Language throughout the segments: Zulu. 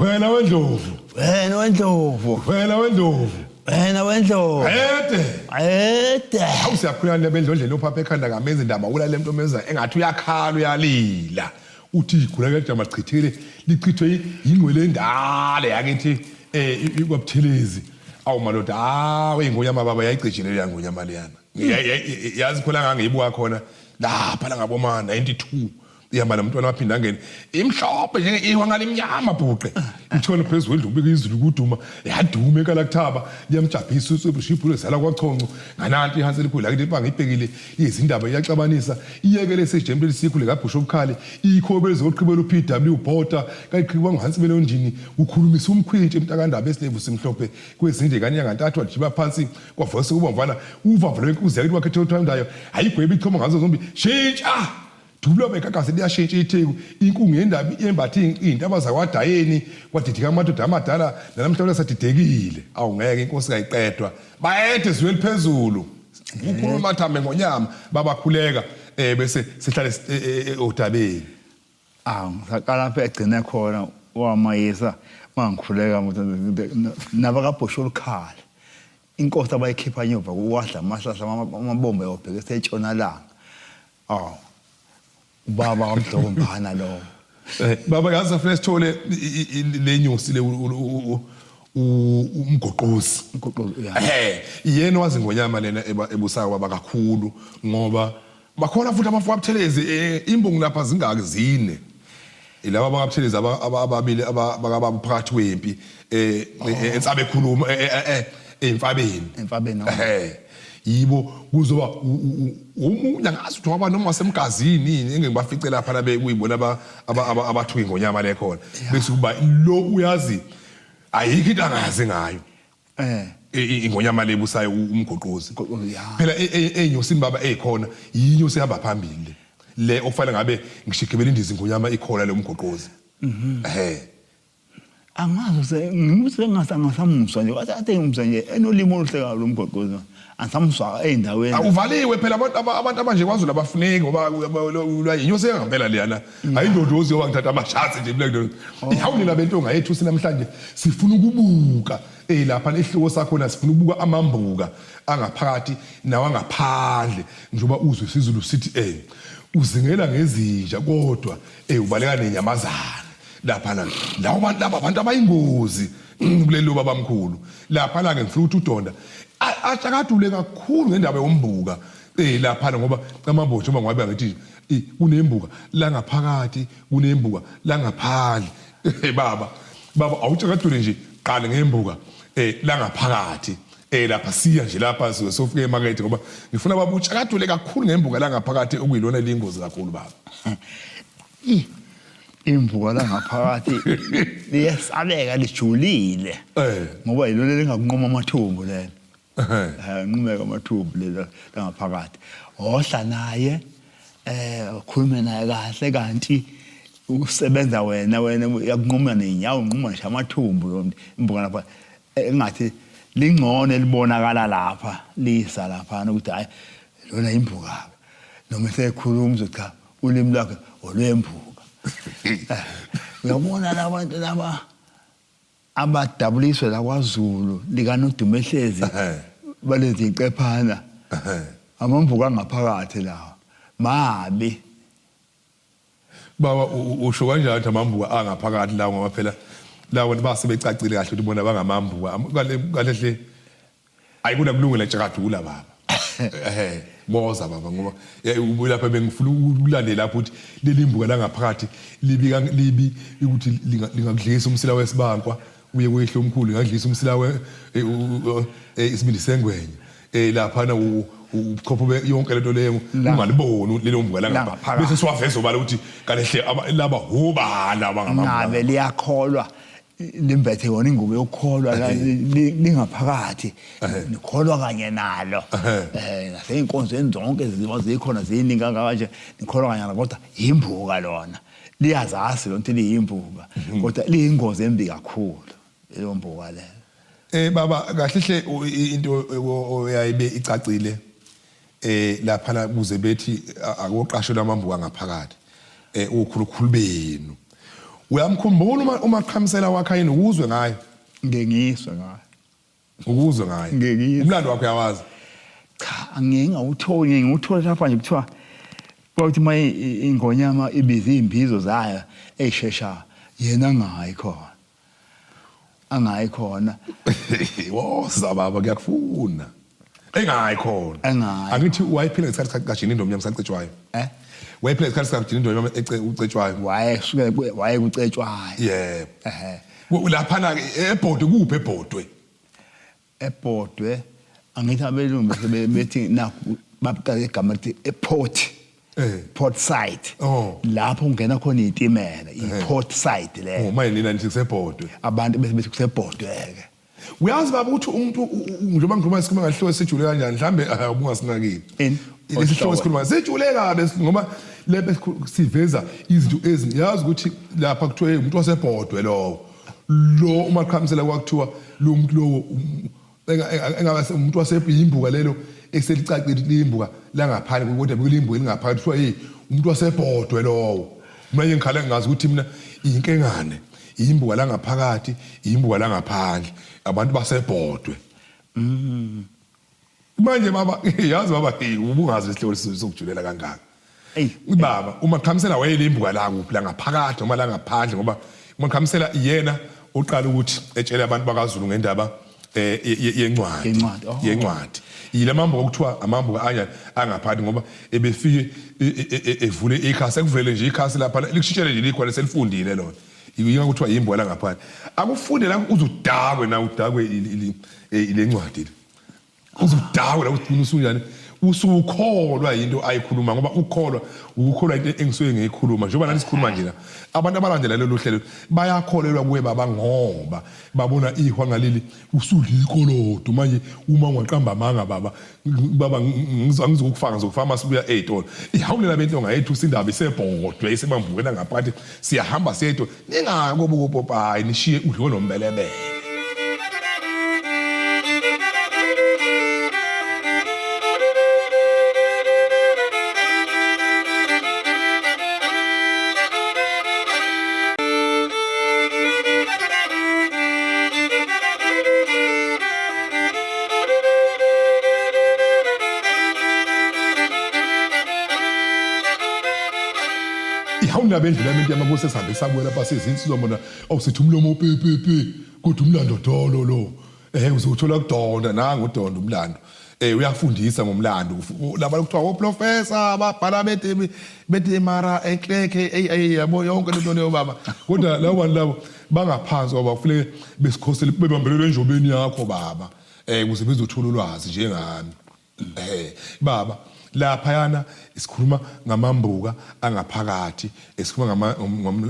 Wena wendlovu. Wena wendlovu. Wena wendlovu. Wena wendlovu. Ayede. Ayede. Awu siyakhula lebendlondlela uphapha ekhanda kamenzi indaba ulale umuntu omenza engathi uyakhala uyalila. Uthi igula kajama chithile lichithwe yingwele endala yakithi eh kwaButhelezi. Awu madoda awu ingonyama baba yayicijile leya ngonyama leyana. Yazi khona ngangiyibuka khona lapha la ngaboma 92 ihamba nomntwana waphinde angene imhlophe njenge ihwanga limnyama bhuqe ithole phezu kwendlu ubika izulu kuduma yaduma enkalakuthaba liyamjabhisa usebushiphule zala kwachonco ngananti ihansi elikhulu lakithi ibanga ibhekile izindaba iyaxabanisa iyekele sejembe lisikhu likabhusha obukhali ikhobe lizoqhibela uPW Botha kayiqhiba nghansi belondini ukhulumisa umkhwintshi emntakandaba esilevu simhlophe kwezinde kanyanga ntathu ajiba phansi kwavuka kubomvana uvavalo lwenkuzi yakithi wakhethe othandayo ayigwebe ichoma ngazo zombi shintsha Dubula bekakase liyashintsha itheku inkungu yendaba yembathe iy'ntaba zakwadayeni kwadideka amadoda amadala nalamhla lasadidekile awu ngeke inkosi kayiqedwa bayede zwe eliphezulu ukhuluma amathambo ngonyama babakhuleka eh bese sihlale eh, eh, odabeni awu ngisaqala lapho egcine khona wamayisa mangikhuleka nabakabhosha olukhala inkosi abayikhipha nyova kuwadla amahlahla amabombo yobhekisa entshonalanga Aw. Ubaba kaMdlokombana lowo. Eh, baba yazi afuna sithole le nyosi le umgoqozi. Umgoqozi ya. Eh, yena wazi ngonyama lena ebusayo baba kakhulu ngoba bakhona futhi abafu abuthelezi eh, imbongi lapha zingaki zine. Ilaba abakabuthelezi ababili abakababa phakathi kwempi eh, eh ensabe ekhuluma emfabeni. Emfabeni. Eh. Yibo kuzoba omunye angazi ukuthi waba noma wasemgazini yini engibafice lapha labe kuyibona abathuka ingonyama le khona bese kuba lo uyazi ayikho into angazi ngayo eh ingonyama le busayo umgoqozi phela enyosini baba eyikhona yinyosi ehamba phambili le okufanele ngabe ngishigibela indiza ingonyama ikhona le umgoqozi mhm. eh Angazi se ngimuthi sengase angasamuzwa nje wathi ade ngimuzwa nje enolimi oluhle kabi lo mgoqozi angisamuzwa ey'ndaweni Awuvaliwe phela abantu abantu abanje kwaZulu abafuneki ngoba inyosi engempela leyana ayindoda oziyoba ngithatha amashatsi nje mina ndoda ihawu nina bentonga yethu sinamhlanje sifuna ukubuka eh lapha lehluko sakhona sifuna ukubuka amambuka angaphakathi nawangaphandle njengoba uzwe isiZulu sithi eh uzingela ngezinja kodwa eh ubaleka nenyamazana laphana lawo bantu laba abantu abayingozi kuleli babamkhulu laphana ke ngifuna ukuthi udonda atshakadule kakhulu ngendaba yombuka eh laphana ngoba amambotsho uma ngabe ngithi kunembuka la ngaphakathi kunembuka la ngaphandle eh baba baba awutshakadule nje qale ngembuka eh la ngaphakathi eh lapha siya nje lapha sizobe sofika emakethe ngoba ngifuna baba utshakadule kakhulu ngembuka la ngaphakathi okuyilona lingozi kakhulu baba. Imvuka la ngaphakathi liyesabeka lijulile. Eh. Ngoba yilona lingakunquma amathumbu lelo. Eh nqumeka amathumbu lelo la ngaphakathi. Ohla naye eh ukhulume naye kahle kanti usebenza wena wena uyakunquma nezinyawo unquma ngisho amathumbu lo imbuka lapha engathi lingcono elibonakala lapha lisa lapha ukuthi hayi lona imbuka noma esekhuluma uzothi cha ulimi lwakhe olwembuka eh, uyabona labantu laba abadabuliswe la kwaZulu likanodumehlezi balezi iqephana amambuka ngaphakathi lawa mabi. Baba usho kanjani ukuthi amambuka angaphakathi lawo ngoba phela lawo base becacile kahle ukuthi bona bangamambuka kahle kahle hle ayikuna kulungela tshakadula baba ehe boza baba ngoba lapha bengifuna ukulandela lapho ukuthi leli mbuka langaphakathi libi libi ukuthi lingakudlisa umsila wesibankwa uye kuyihlo omkhulu lingakudlisa umsila we eh, eh, isibindi sengwenya eh laphana ubuchopho yonke lento leyo ungaliboni lelo mbuka langapha bese siwaveza obala ukuthi kalehle laba hobala abangamambuka ngabe liyakholwa limbethe yona ingubo yokukholwa lingaphakathi nikholwa kanye nalo eh naseyinkonzweni zonke ziba zikhona ziningi kangaka nje nikholwa kanye nalo kodwa yimbuka lona liyazazi lonto liyimbuka mhm. kodwa liyingozi embi kakhulu leyo mbuka leyo. Eh baba kahle hle into oyayibe icacile eh lapha kuze bethi akoqashelwa amambuka ngaphakathi eh ukhulukhulu benu. Uyamkhumbula uma umaqhamisela wakhe yini ukuzwe ngaye? Ngengizwe ngaye. Ukuzwe ngaye. Ngengizwe. Umlando wakhe uyawazi. Cha, angeke ngawutholi, ngiwuthole lapha nje kuthiwa kwakuthi uma ingonyama ibiza iy'mbizo zayo ey'sheshayo yena angayi khona. Angayi khona. Woza baba ngiyakufuna. Engayi khona. Engayi. Angithi wayephila ngesikhathi kaJinindo Mnyama sacetshwayo. Eh? Wayephila ngesikhathi sikaJinindo Mnyama ucetshwayo. Wayesuke wayekucetshwayo. Yebo. Ehhe. Laphana ebhodwe kuphi ebhodwe? Ebhodwe angithi abelungu bese bethi nakhu babuqala igama lithi eport. Eh. Port side. Oh. Lapho kungena khona izitimela, i-port side leyo. Oh, manje nina nithi kusebhodwe. Abantu bese bethi kusebhodwe ke. Uyazi baba ukuthi umuntu njengoba ngikhuluma sikhuluma ngesihloko sijule kanjani mhlambe ubungasinakile. Ini? Lesi sihloko sikhuluma sijule kabi ngoba lebe siveza izinto ezi yazi ukuthi lapha kuthiwa hey, umuntu wasebhodwe lowo. Lo umaqhamisela kwakuthiwa lo muntu lowo engabe umuntu wasebhimbuka lelo eselicacile limbuka langaphandle kodwa bekulimbuka elingaphandle kuthiwa hey umuntu wasebhodwe lowo. Mina ngikhala ngazi ukuthi mina inkengane imbuka langaphakathi imbuka langaphandle abantu basebhodwe. Manje baba yazi baba ubungazi isihloko sokujulela kangaka. Ey. Baba umaqhamisela wayelimbuka la kuphi la ngaphakathi noma la ngaphandle ngoba umaqhamisela yena uqala ukuthi etshele abantu bakaZulu ngendaba yencwadi. Yencwadi, oh. Yencwadi. Yile mambuka okuthiwa amambuka anjani angaphandle ngoba ebefike evule ikhasi ekuvele nje ikhasi lapha likushintshele nje likhwale selifundile lona. Yinga kuthiwa yimbuka la ngaphandle. Akufunde la uzudakwe na udakwe ile ncwadi le. Uzudakwe la ugcina usunjani usukholwa into ayikhuluma ngoba ukholwa ukukholwa into engisuke ngiyikhuluma njengoba nani sikhuluma nje la abantu abalandela lolu hlelo bayakholelwa kuwe baba ngoba babona ihwanga leli usulikolodo manje uma ungaqamba amanga baba baba angizokufaka ngizokufaka masibuya ey'tolo ihawulela bentonga yethu sindaba isebhodwe isemambukela ngaphakathi siyahamba siyethu ningakobuka upopayi nishiye udliwe nombelebele. Ihawula bendlu lami into yamabusi esihambe sabuya lapha sizinsizwa mona awusithi umlomo pepepe kodwa umlando dolo lo uzothola kudonda nangu udonda umlando uyafundisa ngomlando laba kuthiwa oprofessor ababhala bethi bethi mara ekleke ey yabo yonke lento leyo baba kodwa labo bantu labo bangaphansi ngoba kufuneke besikhosele bebambelele enjobeni yakho baba ukuze bezothola ulwazi njengami. Baba laphayana sikhuluma ngamambuka angaphakathi, sikhuluma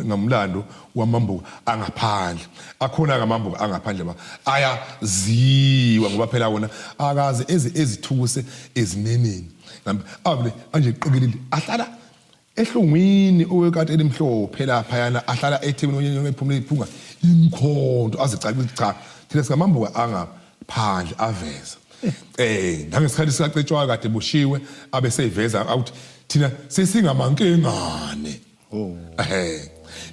ngamlando wamambuka angaphandle. Akhona ngamambuka angaphandle ba ayaziwa ngoba phela wona akaze eze ezithukuse ezineneni. Ngambe avule anje qikelele ahlala ehlungwini owekati elimhlophe laphayana ahlala ethebeni onye ephumule iphunga imkhonto azicaca ukuthi cha thina singamambuka angaphandle aveza. Nangesikhathi sikacetshwayo kade bushiwe abe seyiveza ukuthi thina sesingamankengane. Oh.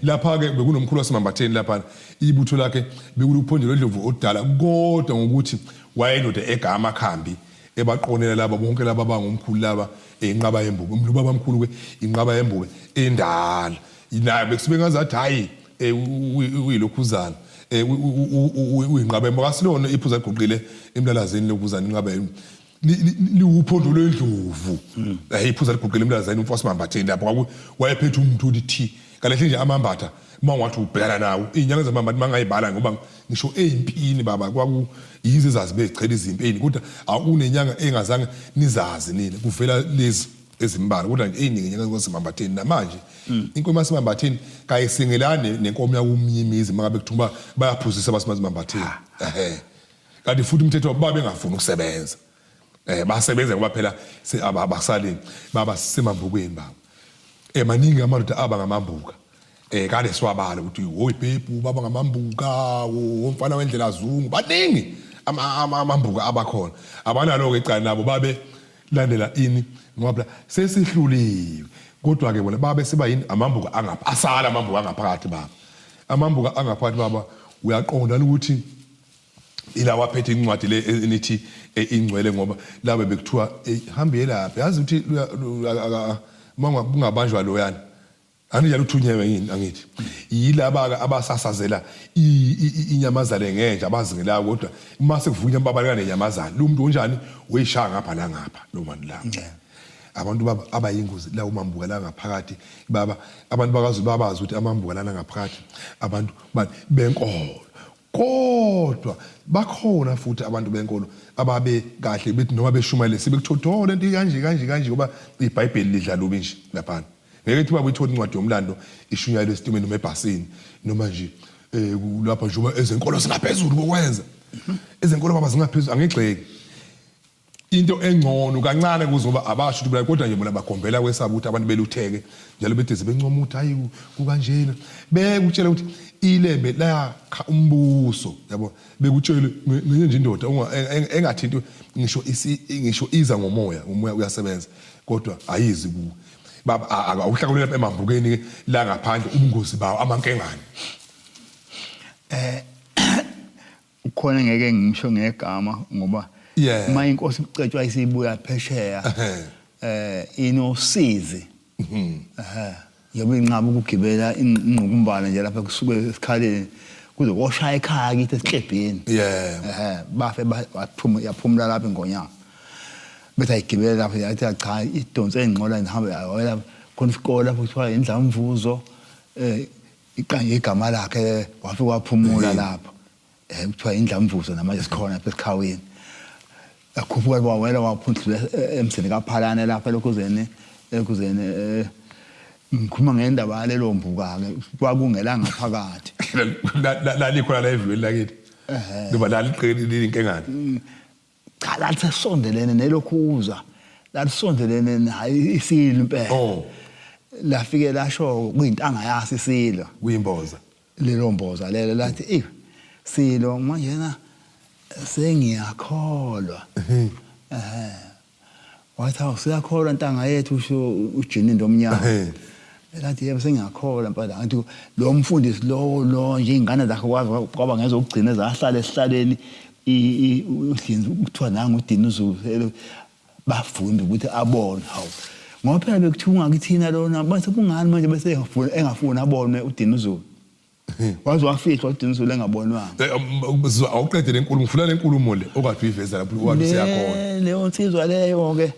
Lapha ke bekunomkhulu wasemambatheni lapha ibutho lakhe bekuluphonje lwendlovu odala kodwa ngokuthi wayendoda egama khambi ebaqonela laba bonke laba bangumkhulu laba inqaba yembube umlubaba omkhulu ke inqaba yembube endala naye bekusuke ngazathi hayi uyilokhuzana uyinqaba yembube kasilona iphuza eguqile emlalazini lokuzana inqaba yembube liwuphondo lwendlovu iphuza liguqile emlalazini umfo wasemambatheni lapho wayephethe umuntu uthi kalehle nje amambatha uma ungathi ubhekana nawo iy'nyanga zamambatha uma ngayibala ngoba ngisho ey'mpini baba kwaku yize ezazi bezichela izimpi ey'ningi kodwa akunenyanga engazange nizazi nina kuvela lezi ezimbalwa kodwa nje ey'ningi inyanga zasemambatheni namanje inkomo yasemambatheni kayisingelani nenkomo yakuminye imizi uma ngabe kuthiwa bayaphuzisa abasemambatheni kanti futhi umthetho wabo babengafuni ukusebenza basebenza ngoba phela abasalini baba semambukweni baba maningi amadoda aba ngamambuka kade siwabala ukuthi hoyi bhebhu baba ngamambuka womfana wendlela zungu baningi amambuka abakhona abanalo ke icala nabo babe landela ini ngoba phela sesihluliwe kodwa ke bona babe seba yini amambuka angapha asala amambuka angaphakathi baba. Amambuka angaphakathi baba uyaqonda ukuthi ilawa aphethe incwadi le enithi ingcwele ngoba laba bekuthiwa hambe yelapha yazi ukuthi uma kungabanjwa loyana anijalo uthunyewe yini angithi yilaba-ke abasasazela inyamazane ngenja abazingelayo kodwa uma sekuvunywa babaleka nenyamazane lo muntu onjani uyishaya ngapha nangapha lo bantu laba abantu baba abayingozi la umambuka la ngaphakathi baba abantu bakaZulu babazi ukuthi amambuka lana ngaphakathi abantu benkolo kodwa bakhona futhi abantu benkolo ababe kahle bethi noma beshumayele sebekuthola lento kanje kanje kanje ngoba iBhayibheli lidla lubi nje laphana ngeke ithi baba uyithola incwadi yomlando ishunyayelwe esitimeni noma ebhasini noma nje eh lapha nje uma ezenkolo zingaphezulu kokwenza ezenkolo baba zingaphezulu angigxeki into engcono kancane kuzoba abasho ukuthi kodwa nje bona bakhombela kwesaba ukuthi abantu belutheke njalo bedeze bencoma ukuthi hayi kukanjena bekutshela ukuthi ilembe lakha umbuso yabo bekutshele ngenye nje indoda engathinti ngisho ngisho iza ngomoya umoya uyasebenza kodwa ayizi kuwe baba awuhlakulela emambukeni la ngaphandle ubungozi bawo amankengane eh Ukhona ngeke ngisho ngegama ngoba uma inkosi icetshwa isibuya phesheya eh inosizi. Mhm. Eh yobe inqaba ukugibela ingqukumbana nje lapha kusuke esikhaleni kuze koshaya ekhaya kithi esiklebheni. Yeah. Eh bafe baphuma yaphumula lapha ingonyama. Bethi ayigibele lapha yathi cha idonse ingqola ngihambe yawela khona isikole lapho kuthiwa indlamvuzo eh iqanje igama lakhe wafike waphumula lapho eh kuthiwa indlamvuzo namanje sikhona lapha esikhawini yakhuphuka wawela waphundlula emzini kaPhalane lapha lokhuzeni ekuzeni eh, ngikhuluma ngendaba yalelo mbuka-ke kwakungelanga phakathi lalikhona la eviyweni lakithi noma laliqinile inkengane mm. Cha lalisesondelene nelokhuza. Lalisondelene naye isilo impela. Oh. Lafike lasho kuyintanga yaso isilo. Kuyimboza. Lelo mboza lelo lathi ey silo manjena sengiyakholwa. Eh. Wathi awu siyakholwa ntanga yethu usho uJinindo omnyama. Lathi yebo sengiyakholwa mpela ngathi lo mfundisi lowo lo nje ingane zakhe kwazi kwaba ngezokugcina zahlala esihlaleni uhlinzi kuthiwa nangu uDinuzulu bafunda ukuthi abone hawu ngoba phela bekuthiwa ungakithina lona base kungani manje bese engafuni abonwe uDinuzulu waze wafihlwa uDinuzulu engabonwanga eh, um, um, awuqede le nkulumo ngifuna le nkulumo le okade uyiveza lapho okade useyakhona leyo nsizwa leyo ke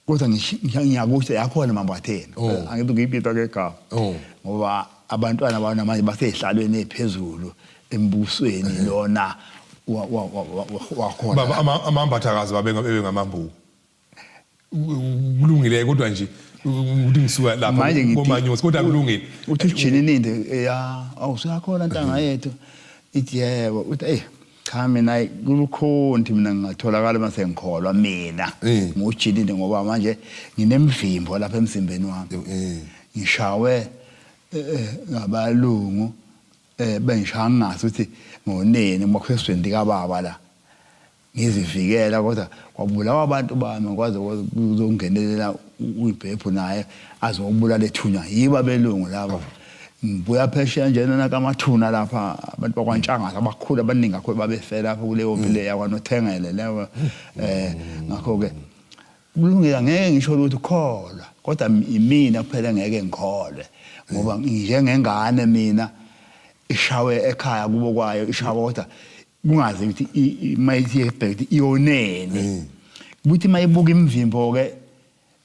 kodwa ngiyakusho yakhona mambatheni oh. angithi ngiyibita ke gama oh. ngoba abantwana bana manje basezihlalweni eziphezulu embusweni eh. lona wakhona baba amambathakazi babe ngamambuku kulungile kodwa nje ukuthi ngisuka lapha komanyosi kodwa kulungile uthi ujinini ya awusuyakhona ntanga yethu ithi yebo uthi ey Cha mina kulukhonti mina ngingatholakala uma sengikholwa mina eh. ngujinini ngoba manje nginemvimbo lapha emzimbeni wami eh. ngishawe eh, ngabalungu bengishaya ngingazi ukuthi ngoneni uma kusesweni likababa la ngizivikela kodwa kwabulawa abantu bami kwaze kuzongenelela uyibhebhu naye azobulala ethunywa yibo abelungu laba ngibuya phesheya njena nakamathuna lapha abantu bakwaNtshangase abakhulu abaningi kakhulu babefe lapha kuleyo mpi leya kwanothengele leyo eh ngakho-ke kulungile ngeke ngisho ukuthi kholwa kodwa imina kuphela ngeke ngikholwe ngoba njengengane mina ishawe ekhaya kubo kwayo ishawe kodwa kungazi ukuthi mayithi yebheka ukuthi iyonene kuthi mayibuka imvimbo ke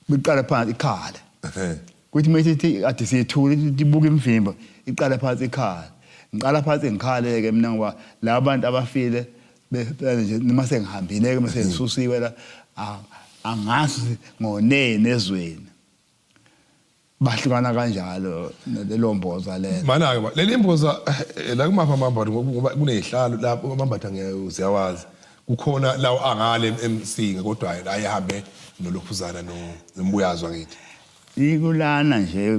biqala phansi ikhala kuthi mayithi ade siyethula ibuka imvimbo iqala phansi ikhala ngiqala phansi ngikhale ke mina ngoba laba bantu abafile nje noma sengihambile ke mase ngisusiwe la angazi ngoneni ezweni bahlukana kanjalo lelo mboza lelo mana ke leli mboza eh, la kumapha amambatha ngoba kunezihlalo lapho amambatha ngiyawazi kukhona lawo angale emsinga kodwa ayehambe nolokhuzana nombuyazwa ngithi. Ikulana nje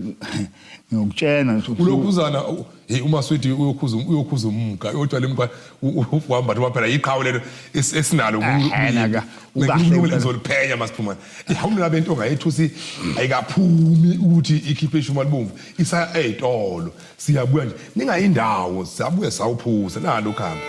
ngiyokutshena ulokhuzana hey uMaswidi uyokhuza uyokhuza umka uyotshwala imka uhamba noma phela iqhawe lelo esinalo kukahle ngizoliphenya masiphuma ihawula bento ongayethusi ayikaphumi ukuthi ikhiphe ishuma libomvu isa ezitolo siyabuya nje ningayindawo siyabuya sawuphuza nalo khamba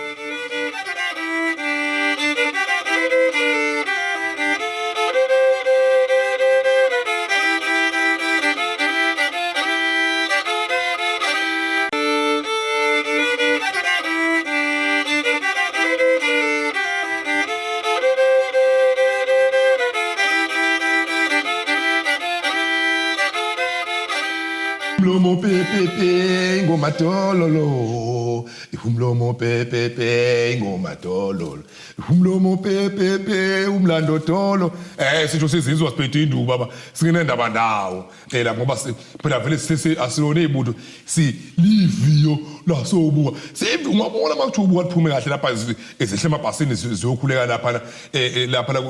Umlomo pepepe ngomadololo umlomo pepepe ngomadololo umlomo pepepe umlando dolo eh sisho sizizwa siphethe induku baba singenendaba ndawo eh lapho ngoba phela vele sisi asilona ibutho si liviyo lasobuka sivi ungabona makuthiwa ubuka liphume kahle lapha ezehle emabhasini ziyokhuleka lapha eh, eh, lapha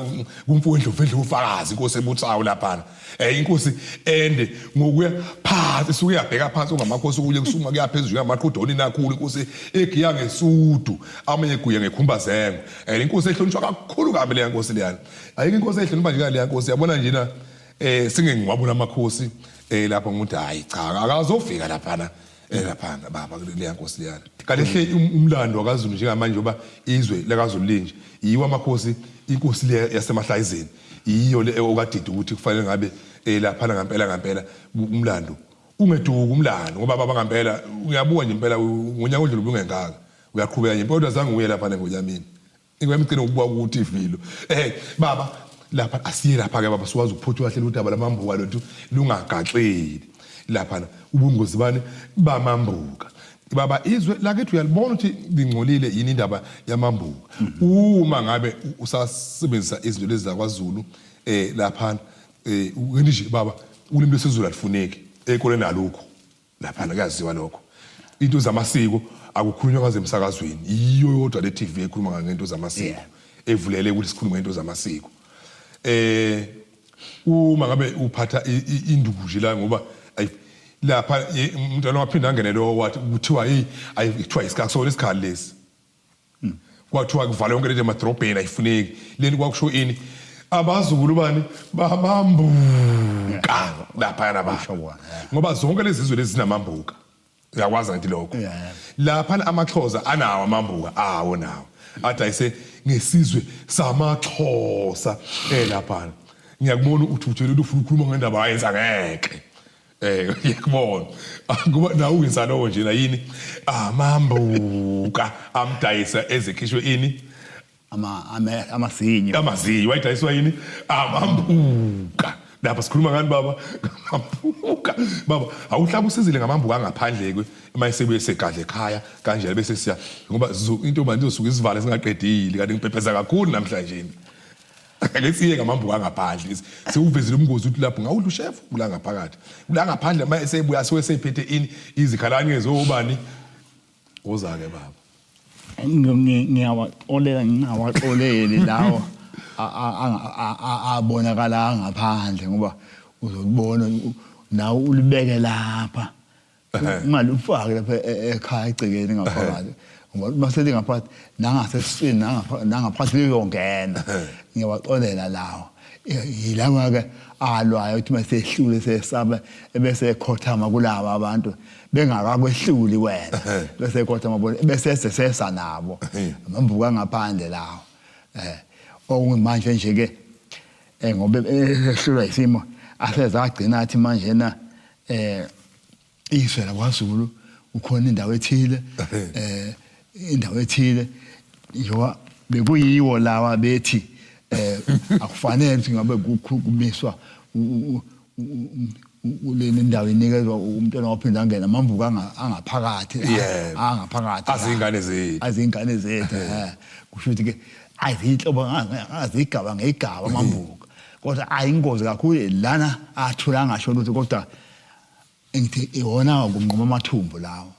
kumfowendlovu endlu ufakazi inkosi ebuthayo laphana Eh inkosi ende ngokuya phansi isuke yabheka phansi ungamakhosi okunye kusuma kuya phezulu yamaqhudoni nakhulu inkosi egiya ngesudu amanye eguye ngekhumbazengo. Eh inkosi ehlonishwa kakhulu kabi leya nkosi leyana. Ayikho inkosi ehlonipha nje leya nkosi yabona nje na eh singengiwabona amakhosi eh lapha ngukuthi hayi cha akazofika laphana elaphana baba kuleya nkosi leyana kanti hle umlando wakaZulu njengamanje ngoba izwe lakaZulu linje yiwo amakhosi inkosi le yaseMahlayizeni yiyo le okadidi ukuthi kufanele ngabe elaphana ngampela ngampela umlando ungeduki umlando ngoba baba ngampela uyabuka nje impela ngonyaka odlule ubungengaka uyaqhubeka nje kodwa zange uye lapha ngonyamini Ingwemgcina ukubuka ku TV lo. Eh baba lapha asiye lapha ke baba siwazi ukuphuthu kahle udaba lamambuka lothu lungagaxeli. Lapha ubungozi bani bamambuka. Baba izwe lakithi uyalibona ukuthi lingcolile yini indaba yamambuka. Uma ngabe usasebenzisa izinto lezi zakwaZulu eh lapha eh nje baba ulimi lwesiZulu alifuneki ekoleni alukho. Laphana kuyaziwa lokho. Into zamasiko akukhulunywa ngazo emsakazweni. Yiyo yodwa le TV ekhuluma ngento zamasiko. Yeah. Evulele ukuthi sikhulume ngento zamasiko. Eh uma ngabe uphatha induku nje la ngoba lapha umntwana waphinda angene lo wathi kuthiwa hey ayithiwa isikakusona isikhali lesi. Kwathiwa kuvalwe yonke lento emadrobheni ayifuneki leni kwakusho ini abazukulu bani bamambuka laphayana ba ngoba zonke lezi zizwe lezi zinamambuka uyakwazi ngathi lokho lapha amaxhosa anawo amambuka awo nawo adayise ngesizwe samaxhosa eh laphana ngiyakubona uthuthele ufuna ukukhuluma ngendaba ayenza ngeke Eh ngiyakubona. Ngoba nawe uyenza lowo nje la yini? Amambuka amdayisa ezekhishwe ini? Ama amazinyo. Amazinyo wayidayiswa yini? Amambuka. Lapha sikhuluma ngani baba? Ngamambuka. Baba awuhlaba usizile ngamambuka angaphandle kwe mayisebuye segadle ekhaya kanjalo bese siya ngoba into manje izosuka isivale singaqedile kanti ngiphepheza kakhulu namhlanje. Ake siye ngamambuka angaphandle sewuvezile umngozi ukuthi lapho ngawudla ushefu kula ngaphakathi kula ngaphandle uma esebuya suke sephethe ini izikhalanye zobani uza-ke baba ngiyawaxolela ngingawaxoleli lawo abonakala ngaphandle ngoba uzolibona nawe ulibeke lapha ungalufaki lapha e, e, ekhaya egcekeni ngaphakathi ngoba uma selingaphakathi nangasesiswini nangaphakathi liyongena ngiyawaxolela lawo yilawa-ke alwayo ukuthi uma sehlule sesaba ebese ekhothama kulaba abantu bengakakwehluli wena bese ekhothama bona bese sesesa nabo amambuka ngaphandle lawo eh okumanje nje ke eh ngoba ehlulwa isimo asezagcina athi manje na eh izwe lakwaZulu ukhona indawo ethile eh indawo ethile njengoba bekuyiwo lawa bethi eh akufanele ukuthi ngabe kumiswa kuleni indawo inikezwa umntwana waphinda angena amambuka angaphakathi angaphakathi azingane zethu azingane zethu eh kusho ukuthi ke azinhlobo azigaba ngegaba amambuka kodwa ayingozi kakhulu lana athula angasho lutho kodwa ngithi iwona kunquma amathumbu lawo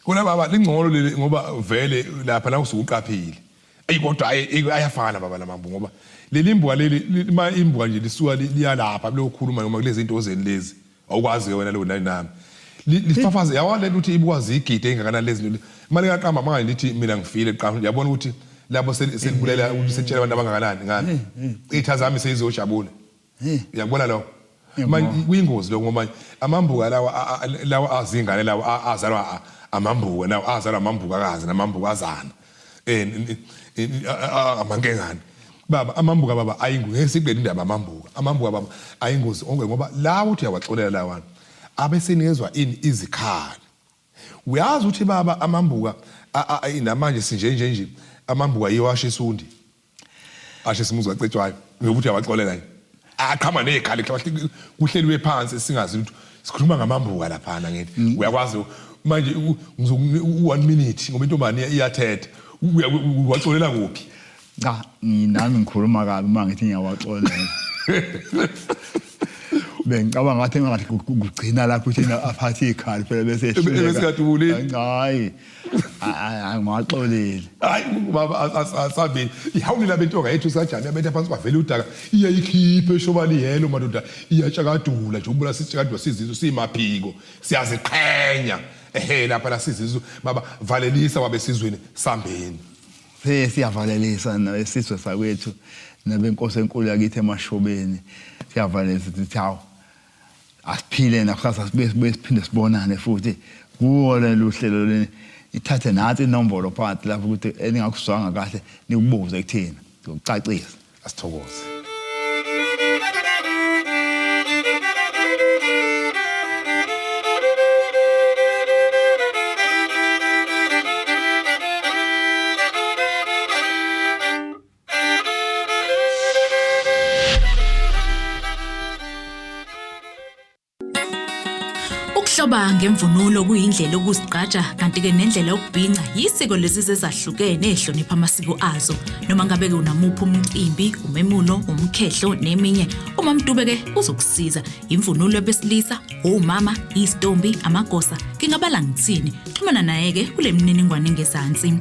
kona baba lingcono leli ngoba vele lapha la usuke uqaphile. Eyi kodwa ayafana baba lamambu ngoba leli mbuka leli ma imbuka nje lisuka liyalapha lokhuluma noma kulezi zinto zeni lezi awukwazi ke wena lo nani nami lifafaze yawalela ukuthi ibukwazi igide engakanani lezi zinto mali kaqamba manje lithi mina ngifile qamba yabona ukuthi labo selibulela ukuthi setshela abantu abangakanani ngani icitha zami seyizojabula uyakubona lokho manje kuyingozi lokho ngoba amambuka lawa lawa azingane lawa azalwa amambuka lawa azalwa amambukakazi namambukazana eh amankengane baba amambuka baba ayingozi ngeke siqede indaba amambuka amambuka baba ayingozi onke ngoba lawo uthi uyawaxolela lawana abesenikezwa ini izikhali uyazi ukuthi baba amambuka namanje sinje nje nje amambuka yiwo ashisa undi ashisa umuzi wacetshwayo ngokuthi uyawaxolela nje aqhama nezikhali kuhleliwe phansi singazi ukuthi sikhuluma ngamambuka laphana ngithi mm. uyakwazi manje ngizoku 1 minute ngoba intombane iyathetha uwaxolela kuphi cha nginami ngikhuluma kabi uma ngithi ngiyawaxolela bengicabanga ngathi engathi kugcina lapho uthi aphathe ikhali phela bese ehluleka bese kadubulile hayi hayi ngiwaxolile hayi baba asabi ihawulila bentonga yethu sajani yabetha phansi kwavela udaka iyayikhipha eshobani yelo madoda iyatshakadula nje ubula sitshakadula sizizwe simaphiko siyaziqhenya ehe lapha la sizizwe baba valelisa wabesizweni sambeni Siyavalelisa nesizwe sakwethu nabenkosi enkulu yakithi emashobeni siyavalelisa sithi hawu asiphile nakusasa sibuye sibuye siphinde sibonane futhi kuwo lolu hlelo leni ithathe nathi inombolo phansi lapho ukuthi eningakuzwanga kahle nikubuze kuthina ngokucacisa asithokoze Ukuhloba ngemvunulo kuyindlela yokuzigqaja kanti-ke nendlela yokubhinca yisiko lezizwe ezahlukene ehlonipha amasiko azo. Noma ngabe-ke unamuphi umcimbi, umemulo, umkhehlo neminye, uMamDube-ke uzokusiza. Imvunulo yabesilisa, omama, izitombi, amagosa, ngingabala ngithini. Xhumana naye-ke kule mininingwane engezansi.